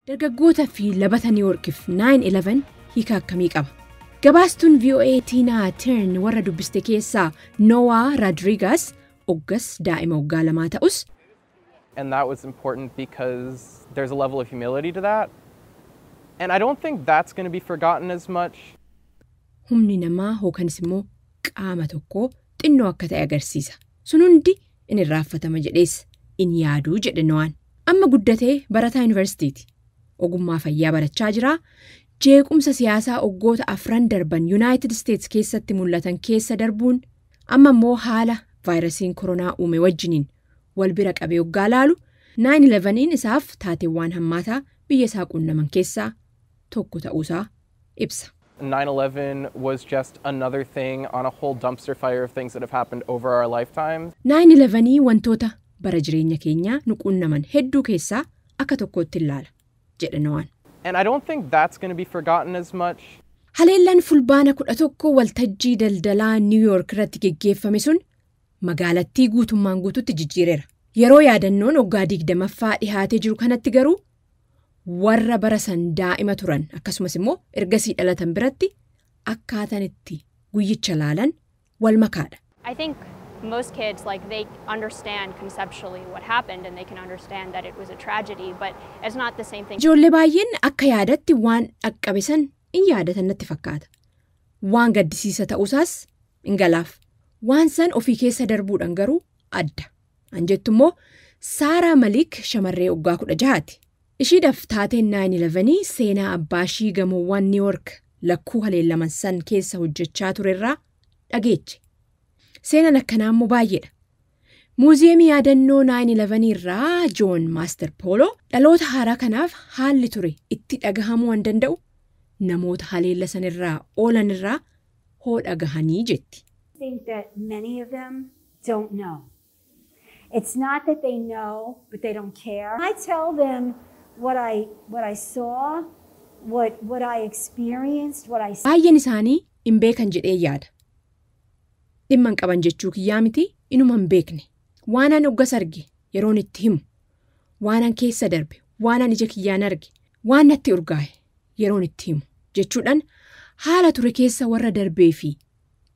Dargaggoota fi labata New Yorkiif 9/11 hiika akkamii qaba? Gabaastuun VOA Tiinaa Tern warra dubbiste keessaa Noah Rodriguez oggas daa'ima waggaa 2 ta'us, And that was important because there's a level of humility to that. And I don't think that's going to be forgotten as much. Humni namaa hookanis immoo qaama tokkoo xinnoo akka ta'e agarsiisa. Sun hundi in irraanfatama jedhees in yaaduu jedhe Noaan. Amma guddatee barataa yuunivarsiitiiti. Ogummaa fayyaa barachaa jira. Jeequmsa siyaasaa waggoota 4 darban United States keessatti mul'atan keessa darbuun, amma immoo haala vaayirasiin koronaa uume wajjiniin wal bira qabee waggaa laalu, 9/11 isaaf taateewwan hammaataa biyya isaa qunnaman keessaa tokko ta'uusaa ibsa. 9/11 was just another thing on a whole dumpster fire of things that have happened over our lifetimes. 9/11 wantoota bara jireenya keenyaa nu qunnaman hedduu keessaa akka tokkotti ilaala jedhe Noaan. And I don't think that's going to be forgotten as much. Haleellaan Fulbaana 11 waltajjii daldalaa New York irratti geggeeffame sun magaalattii guutummaan guututti jijjiireera. Yeroo yaadannoon waggaa 20ffaa dhihaatee jiru kanatti garuu, warra bara san daa'ima turan akkasumas immoo ergasii dhalatan biratti akkaataan itti guyyicha laalan wal makaadha. I think most kids, like, they understand conceptually what happened and they can understand that it was a tragedy, but it's not the same thing. Ijoollee baay'een akka yaadatti waan dhaqqabe san in yaadatan natti fakkaata. Waan gaddisiisa ta'uusaas in galaaf. Waan san ofii keessa darbuudhaan garuu adda. An jettu immoo Saaraa Malik shamarree waggaa 16ti. Ishiidhaaf taateen 9/11 seenaa abbaa ishii gamoowwan New York lakkuu haleellaman san keessa hojjechaa turerraa dhageeche. Seenaan akkanaa immoo baay'eedha. Muuziyeemii yaadannoo 9/11 irraa Joon Maaster Pooloo dhaloota haaraa kanaaf haalli ture itti dhagahamuu waan danda'u namoota haleella sanirraa oolan irraa hoo dhagahanii jetti. Think that many of them don't know. It's not that they know, but they don't care. I tell them what I saw, what I experienced, what I Baay'een isaanii hin beekan jedhee yaada. Dhimma hin qaban jechuu kiyyaa miti, inuma hin beekne. Waan an hoggas arge yeroon itti himu, waan an keessa darbe, waan an ija kiyyaan arge, waan natti urgaa'e yeroon itti himu jechuudhaan haala ture keessa warra darbee fi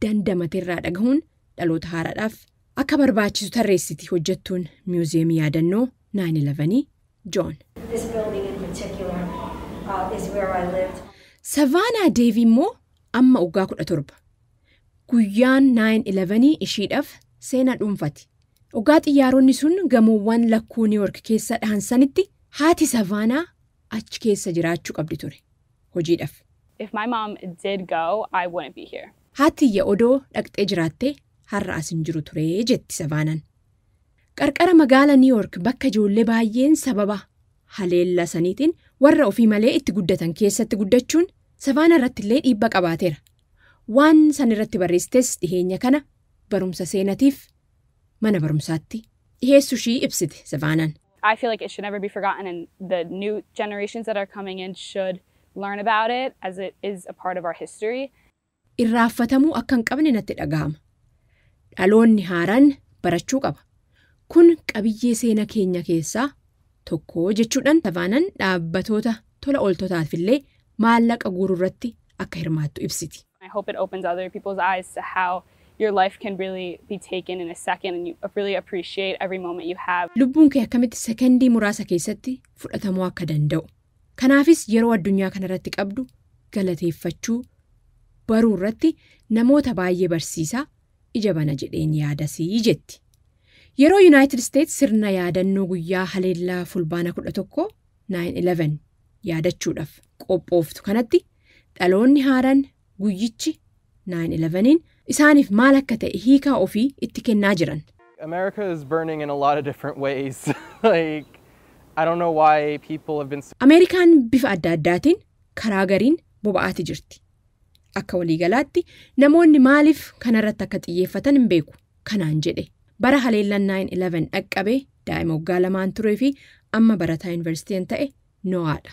dandamateerraa dhagahuun dhaloota haaraadhaaf akka barbaachisu tarreessiti hojjettuun muuziyeemii yaadannoo 9/11 Joon. This building in particular is where I lived. Savaanaa Deevi immoo amma waggaa 17. Guyyaan 9/11 ishiidhaaf seenaa dhuunfati. Waggaa xiyyaaronni sun gamoowwan lakkuu New York keessa dhahansanitti haati Savaanaa achi keessa jiraachuu qabdi ture. Hojiidhaaf. If my mom did go, I wouldn't be here. Haatiyya odoo dhaqxee jiraattee har'a as hin jiru ture jetti Savaanaan. Qarqara magaala New York bakka ijoollee baay'een sababa haleella saniitiin warra ofii malee itti guddatan keessatti guddachuun Savaanaa irratti illee dhiibba qabaateera. Waan san irratti barreessites dhiheenya kana barumsa seenatiif mana barumsaatti dhiheessuu ishii ibsite Savaanaan. I feel like it should never be forgotten, and the new generations that are coming in should learn about it, as it is a part of our history. Irraanfatamuu akka hin qabne natti dhagahama. Dhaloonni haaraan barachuu qaba. Kun qabiyyee seenaa keenya keessaa tokko jechuudhaan Savaanaan dhaabbatoota tola ooltotaaf illee maallaqa guuruu irratti akka hirmaattu ibsiti. I hope it opens other people's eyes to how your life can really be taken in a second and you really appreciate every moment you have. Lubbuun kee akkamitti sekendii muraasa keessatti fudhatamuu akka danda'u. Kanaafis yeroo addunyaa kanarratti qabdu galateeffachuu baruu irratti namoota baay'ee barsiisaa ija bana jedheen yaadasii jetti. Yeroo United States sirna yaadannoo guyyaa haleellaa Fulbaana 11 9/11 yaadachuudhaaf qophooftu kanatti, dhaloonni haaraan guyyichi 9/11 isaaniif maal akka ta'e hiikaa ofii itti kennaa jiran. America is burning in a lot of different ways. Like, I don't know why people have been Ameerikaan bifa adda addaatiin karaa gariin boba'aati jirti. Akka waliigalaatti namoonni maaliif kanarratti akka xiyyeeffatan hin beeku kanaan jedhe. Bara haleellaan 9/11 dhaqqabee daa'ima waggaa 2 turee fi amma barataa yuunivarsiitiin ta'e Noaadha.